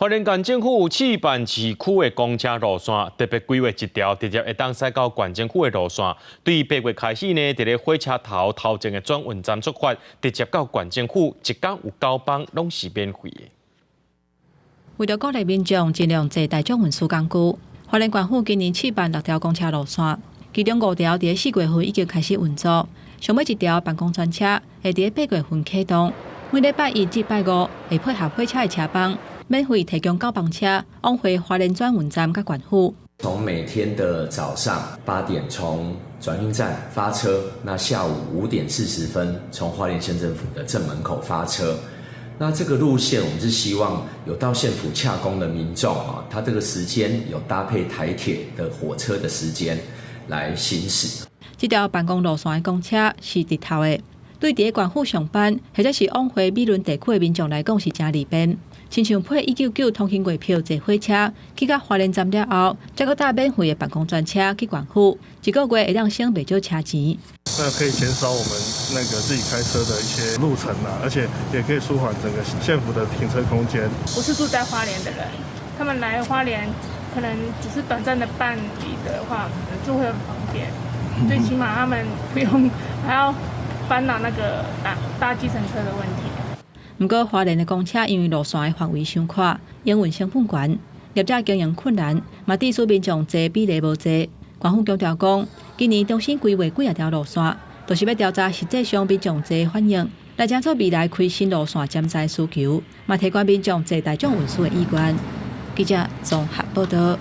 花蓮縣政府試辦市區的公車路線，特別規劃一條直接會當駛到縣政府的路線。對八月開始呢，佇咧火車頭頭前的轉運站出發，直接到縣政府，一工有九班攏是免費的。為著鼓勵民眾盡量坐大眾運輸工具，花蓮縣府今年試辦六條公車路線，其中五條佇咧4月份已經開始運作，上尾一條辦公專車會佇咧八月份啟動，每禮拜一至拜五會配合火車的車班，免費提供九班車往回花蓮轉運站佮縣府。從每天的早上8點從轉運站發車，那下午5點40分從花蓮縣政府的正門口發車。那這個路線，我們是希望有到縣府洽公的民眾啊，他這個時間有搭配台鐵的火車的時間來行駛。這條辦公路線的公車是直透的，對佇咧縣府上班或者是往回美崙地區的民眾來講是誠利便。親像配199通勤月票坐火車去到花蓮站了後，再閣搭免費的辦公專車去縣府，一個月會當省袂少車錢。那可以減少我們那個自己開車的一些路程啊，而且也可以舒緩整個縣府的停車空間。我是住在花蓮的人，他們來花蓮可能只是短暫的辦理的話，可能就會很方便。最起碼他們不用還要煩惱那個搭計程車的問題。毋過花蓮的公車因為路線的範圍傷闊，營運成本懸，業者經營困難，嘛致使民眾坐比例無濟。縣府強調講，今年重新規劃幾仔條路線，就是欲調查實際上民眾坐反應，來定做未來開新路線潛在需求，嘛提懸民眾坐大眾運輸的意願。記者綜合報導。